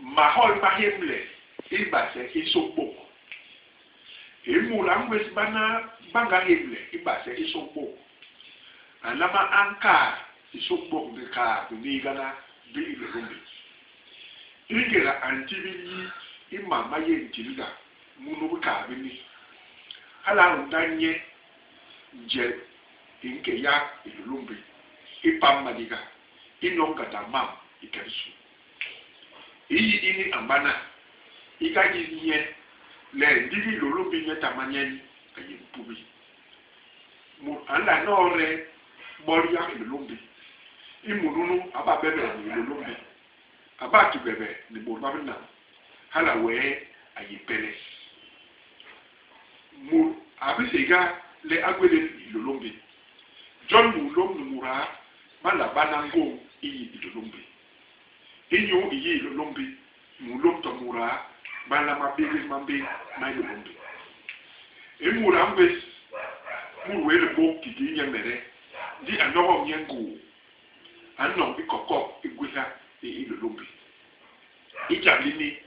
Mahol ma hémle i base i sôkbôk. I mut a ngwés bana bañga hémle i base i sôkbôk, a nlama añ kaat i sôkbôk ni kaat biniigana bi Hilôlômbi. I ngéda a ntibil yi i mam ma yé ntilga munu bikaat bini, hala a unda nye njel i nke yak Hilôlômbi, i pam maliga, i noñ ngandak mam i ke bisu. I yi ini a mbana, i ga yis nye le ndigi Hilôlômbi nyetama nyen a yé mpubi. Mut a nla noode bol yak Hilôlômbi. I mut nunu a ba bebee ni Hilôlômbi, a ba ki bebee ni bôt ba binam, hala wee a yé peles. Mut a bi séga le a gwélél Hilôlômbi. Jon munlôm ni mudaa ba nla bana ngôñ i yi Hilôlômbi. Inyu i yi Hilôlômbi, munlôm to mudaa ba nlama bégés mambén ma Hilôlômbi. I mut a ngwés mut wé libôk kikii nyemede, ndi a nogok nye ngoo, a nnoñ i kokok i gwéha i Hilôlômbi. I jam lini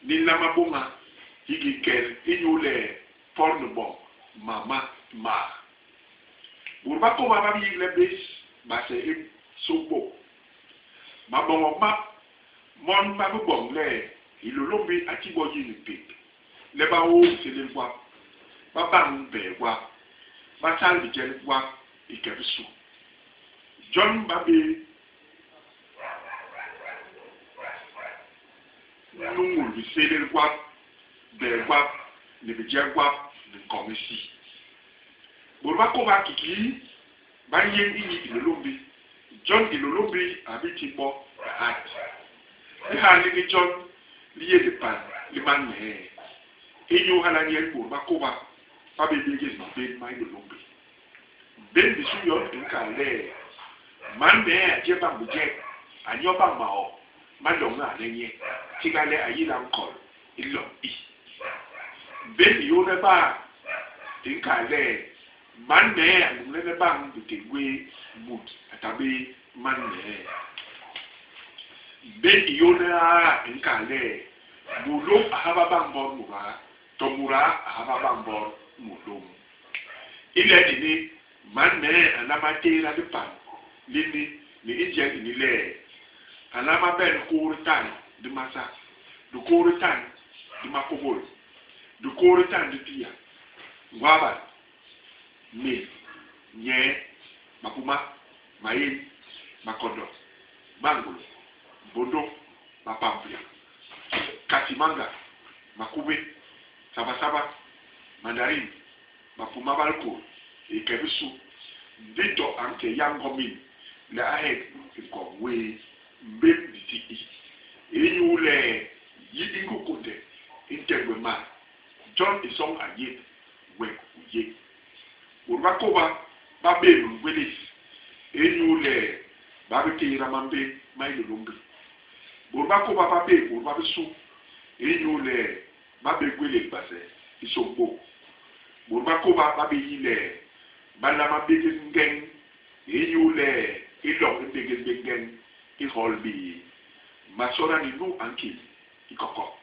li nlama bôña hiki kel inyule pot ni boñ mam ma maa. Bôt ba kôba ba bi yigle bés base i sôkbôk. Maboñok map mon ma bi boñ le Hilôlômbi a ti bo yi ni pék, le ba hoo bisélél gwap, ba bañ bee gwap, ba sal bijek gwap i ke bisu. Jon ba bé nuñul bisélél gwap, bee gwap ni bijek gwap ni nkoñ isi. Bôt ba kôba kikii ba nyéñ i yi Hilôlômbi, jon Hilôlômbi a bi ti bo lihat. Lihat lini jon li yé lipan li man mee. Inyu hala nyen bôt ba kôba ba bé bégés mambén ma Hilôlômbi. Mbén bisu yon i nkal le, Man mee a je bañ bijek, a nyo bañ maok ma loñ a ane nye, tiga le a yila nkol i loñ i. Mbén i yôhne baa i nkal le, Man mee a nuñlene bañ biték gwé mut a ta bé man mee. Mbén i yôhne aa i nkal le, Munlôm a haba bañ mbot mudaa, to mudaa a haba bañ mbot munlôm. I len ini, man mee a nlama tééda lipan lini ni i njel ini le, a nlama bel dikôô ditan di masa, dikôô ditan di makôbôl, dikôô ditan di piya, ngwaba, mil, nyee, mapuma, maén, makondo, mangôlô, mbôndô, mapampia, katimanga, makubé, sabasaba, mandarin, mapuma ba likôl i ke bisu, ndi to a nke yak ngomin le a hek nkoñ wé mbén nditi i. Inyule yi i nkukunde i ntémb mal, jon isoñ a yep, wek u yep. Bôt ba kôba ba bé mingwélés inyule ba bi tééda mambén ma Hilôlômbi. Bôt ba kôba ba bé bôt ba bisu inyule ba bé gwélél base i sôkbôk. Bôt ba kôba ba bé yi le ba nlama bégés ngeñ inyule i loñ i mbégés bé ngeñ i hol bé. Masoda ni nu a nkil i kokok.